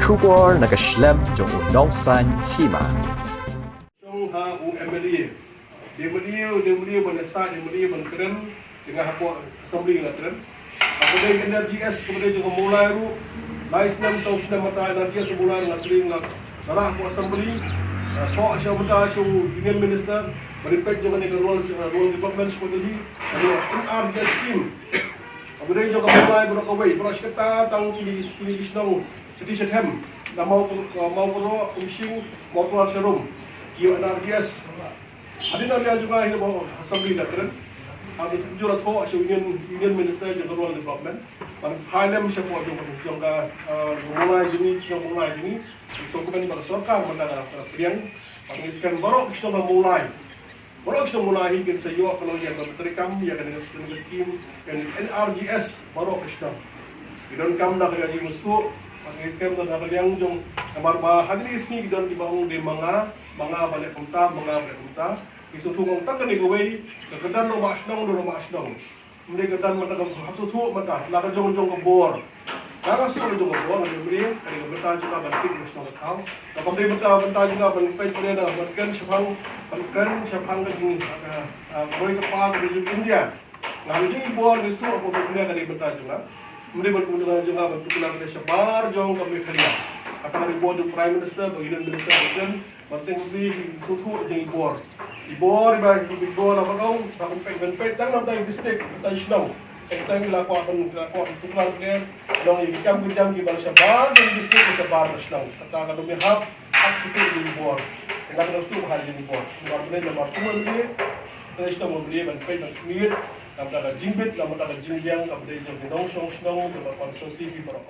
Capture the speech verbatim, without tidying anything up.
Khubor na ka shlem jong u nongsan hima. Shong ha u M L A. Dei mlien, dei mlien ban ïa sa, dei mlien ban kren, te nga hapoh assembly nga kren. Haba dei ka N R G S, haba dei jong ka Mawlai ruh, lai snem saw snem mynta N R G S Mawlai nga kren, nga rah hapoh assembly. Thoh sha mynta sha u Union Minister, ba dei peit jong kane ka rural, rural development sha Delhi, ka N R G S scheme. Haba dei jong ka Mawlai baroh kawei, baroh shi katta tang kine, kine ki shnong, shatei shathem, na Mawkyrwat, Mawkyrwat, Umshing, Mawkyrwat Sharum, ki ïoh N R G S. Hadien ba la jong ka hi ba assembly da kren. Haba jong la thoh sha Union, Union Minister jong ka Rural Development. Ban phai lem shapoh jong, jong ka, eh, Mawlai jong ngi, jong Mawlai jong ngi. So kumne ba ka sorkar mynta ka, ka pdiang. Ban ngi scan baroh ki shnong ka Mawlai. Baroh ki shnong Mawlai hi kin sa ïoh ka long ïa ka treikam, ïa kane ka, kane ka scheme, ïa ka N R G S, baroh ki shnong. Ki donkam na ka jingmyntoi, ban ngi scan na ka liang jong, namar ba ha kine ki sngi ki don kiba ong dei ma nga, ma nga ba leh kumta, ma nga ba leh kumta. Ki sngewthuh ong tang kane kawei, ka kyrdan rangbah shnong, rangbah shnong. Ym dei kyrdan mynta ka hap sngewthuh mynta, la ka jong jong ka bor. Ka nga sngewthuh ka jong ka bor, nga dei mlien, ka dei ka bynta jong nga ban peit ka shnong ka thaw. Ka kam dei bynta, bynta jong nga ban peit, ban kren shaphang, ban kren shaphang ka jing, ah, ah, roi ka pa ka jong India. Nga dei jong i bor, nga sngewthuh ka bor ka dei bynta jong nga. Ym dei ban peit bynta jong nga ban tuklar ka shabar jong ka Meghalaya. Kata ka dei bor jong Prime Minister, ba Union Minister, ba kren, Ban teng kti ki sngewthuh jong i bor. I bor, i ba, i bor la ban ong, ba ban peit, ban peit tang na tang district, tang shnong. Teng tang la kwah ban, la kwah ban tuklar ka, long i kam ki jam ki ban shabar jong district, shabar jong shnong. Kata ka dei hap, hap sngewthuh jong i bor. Teng ka dei sngewthuh ba ha jong i bor. Namar ba dei namar tu ban dei, tang shnong ban dei, ban peit, ban khmih, namar ka jingbit, namar ka jingbiang, ka dei jong ki nongshong shnong, ka ban sngewthuh ki baroh.